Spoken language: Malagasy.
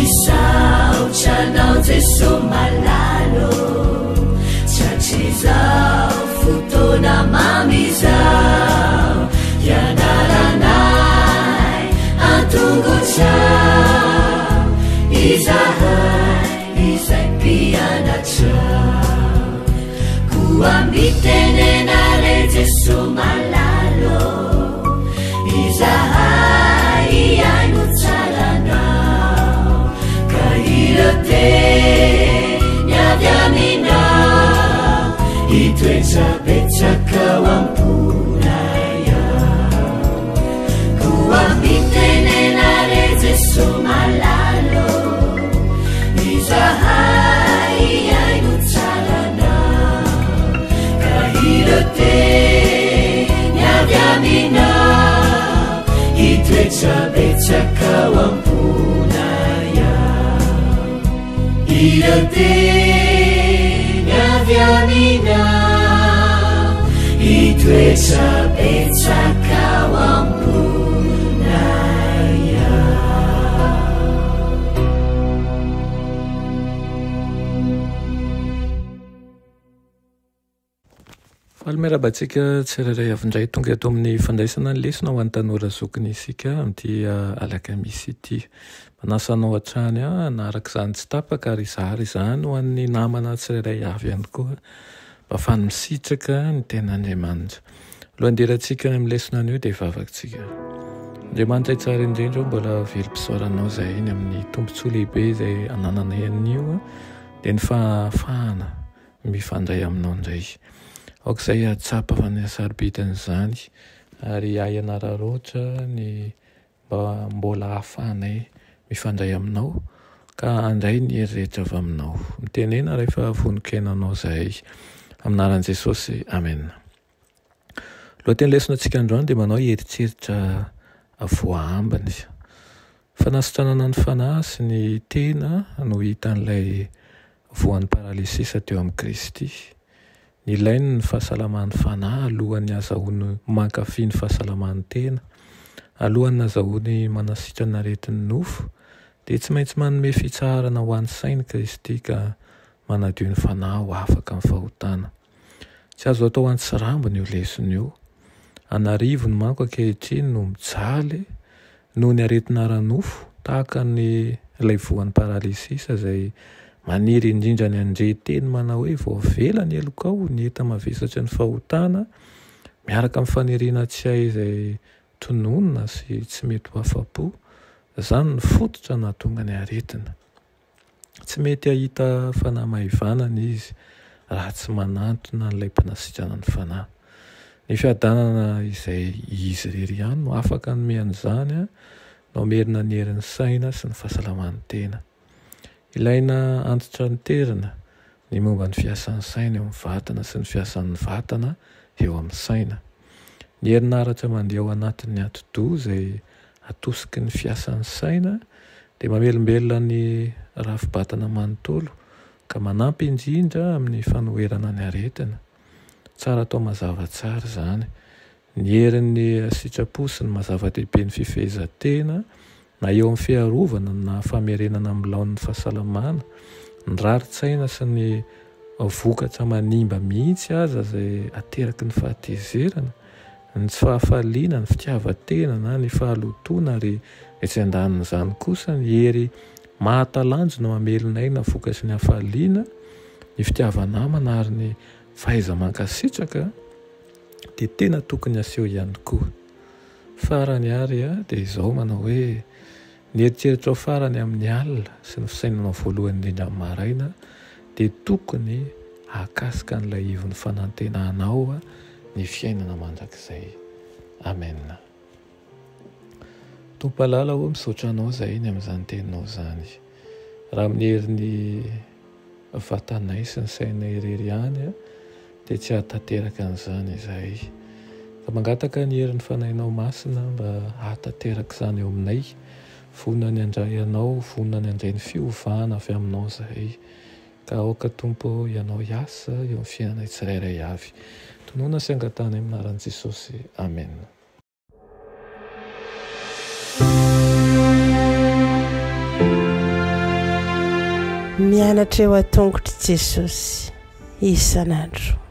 Misaotra anao Jeso malala ô, Tratry izao fotoana mamy izao, Hianaranay an-tongotrao, Izahay izay mpianatrao. Koa mitenena re Jeso malala ô, Izahay hihaino tsara anao, Ka ireo teny avy aminao, Hitoetra betsaka ao am-ponay ao. Koa mitenena re Jeso malala ô, Izahay hihaino tsara anao, Ka ireo teny avy aminao, Hitoetra betsaka ao am-ponay ao. Ireo teny avy aminao, Hitoetra betsaka ao am-ponay ao. Faly miarahaba antsika tsirairay avy indray tonga eto amin'ny fandraisana ny lesona ho an'ny tanora zokiny isika amin'ity alakamisy ity. Manasa anao hatrany hanaraka izany tsy tapaka ary hizara izany ho an'ny namana tsirairay avy ihany koa mba hahafahany misitraka ny tenin'Andriamanitra. Alohan'ny hidirantsika any amin'ny lesona anio dia hivavaka isika. Andriamanitra tsara indrindra, mbola velom-pisaorana anao izahay ny amin'ny tombontsoa lehibe izay anananay anio dia ny fahafahana mifandray aminao indray. Aoka izay hahatsapa fa ny hasarobidin'izany ary hahay hanararaotra ny mba mbola hahafahanay mifandray aminao ka handray ny hery rehetra avy aminao. Mitenena rehefa vonon-kaina anao izahay. Amin'ny anaran'i Jesosy, Amena. Lohateny lesona antsika androany dia manao eritreritra voaambiny. Fanasitranana ny fanahy sy ny tena no hitan'ilay voan'ny paralysisa teo amin'i Kristy. Nilainy ny fahasalaman'ny fanahy alohan'ny hazahoany mankafy ny fahasalaman'ny tena. Alohan'ny nazahoany manasitrana aretin'ny nofo, dia tsy maintsy manome fitsaharana ho an'ny sainy Kristy ka manadio ny fanahy ho afaka amin'ny fahotana. Tsy azo atao an-tsirambina io lesona io. An'arivony manko ankehitriny no mijaly noho ny aretina ara-nofo, tahaka ny ilay voan'ny paralysisa izay maniry indrindra ny handre teny manao hoe voavela ny helokao, ny enta-mavesatry ny fahotana, miaraka amin'ny faniriana tsy hay izay tononina sy tsy mety ho afa-po. Izany no fototra nahatonga ny aretina. Tsy mety hahita fanamaivanana izy raha tsy manantona an'ilay mpanasitrana ny fanahy. Ny fiadanana izay izy irery ihany no afaka hanome an'izany no hamerina ny herin'ny saina sy ny fahasalaman'ny tena. Ilaina antitranterina ny momba ny fiasan'ny saina eo amin'ny vatana sy ny fiasan'ny vatana eo amin'ny saina. Ny herinaratra mandeha ao anatin'ny atidoha izay atosiky ny fiasan'ny saina dia mamelombelona ny rafi-batana manontolo ka manampy indrindra amin'ny fanoherana ny aretina. Tsara atao mazava tsara izany. Ny herin'ny sitrapo sy ny maha zava-dehibe ny fifehezan-tena na eo amin'ny fiarovana na famerenana amin'ny laoniny fahasalamana, ny rarin-tsaina sy ny vokatra manimba mihitsy aza izay ateraky ny fahatezerana, ny tsy fahafaliana, ny fitiavan-tena na ny fahalotoana ary etsy andanin'izany kosa ny hery mahatalanjona mamelona aina vokatry ny hafaliana, ny fitiava-namana ary ny fahaiza-mankasitraka dia tena tokony haseho ihany koa. Farany ary dia izao manao hoe ny eritreritrao farany amin'ny alina sy ny fisainanao voalohany indrindra amin'ny maraina dia tokony hahakasika an'ilay ivon'ny fanantenanao ny fiainana mandrakizay. Amen. Tompo malala ô, misaotra Anao izahay ny amin'izany teninao izany. Raha amin'ny herin'ny vatanay sy ny sainay irery ihany dia tsy hahatanteraka an'izany izahay. Fa mangataka ny herin'ny Fanahinao Masina mba hahatanteraka izany eo aminay. Vonona ny handray Anao, vonona ny handray ny fiovana avy Aminao izahay. Ka aoka Tompo ô, Ianao hiasa eo amin'ny fiainanay tsirairay avy. Tonona sy angatahana amin'ny anaran'i Jesosy. Amena. Mianatra eo an-tongotr'i Jesosy isan'andro.